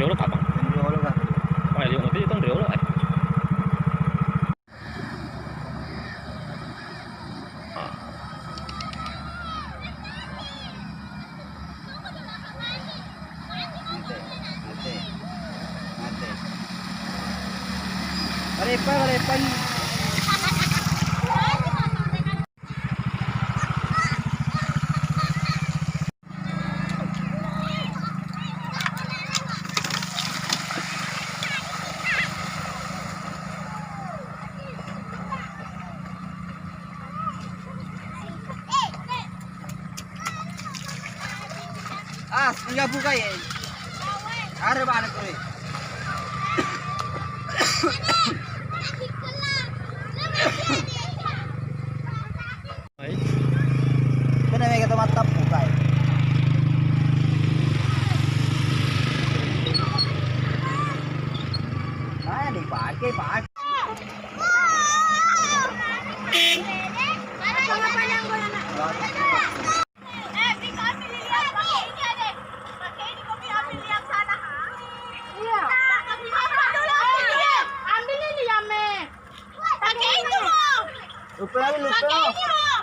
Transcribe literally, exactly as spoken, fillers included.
Lo kapang? Riolo kan. Oh, liu mutu itu riolo, eh. Mate, mate, mate. Marepa, marepa ni. Ah, enggak buka ya. Ada mana kue? Hai. Kena mega teman tapu kai. Ah, dipakai, pakai. Iya. Ambil ini ya, Me. Pakai itu, Mo. Lupa, lupa. Pakai ini, Mo.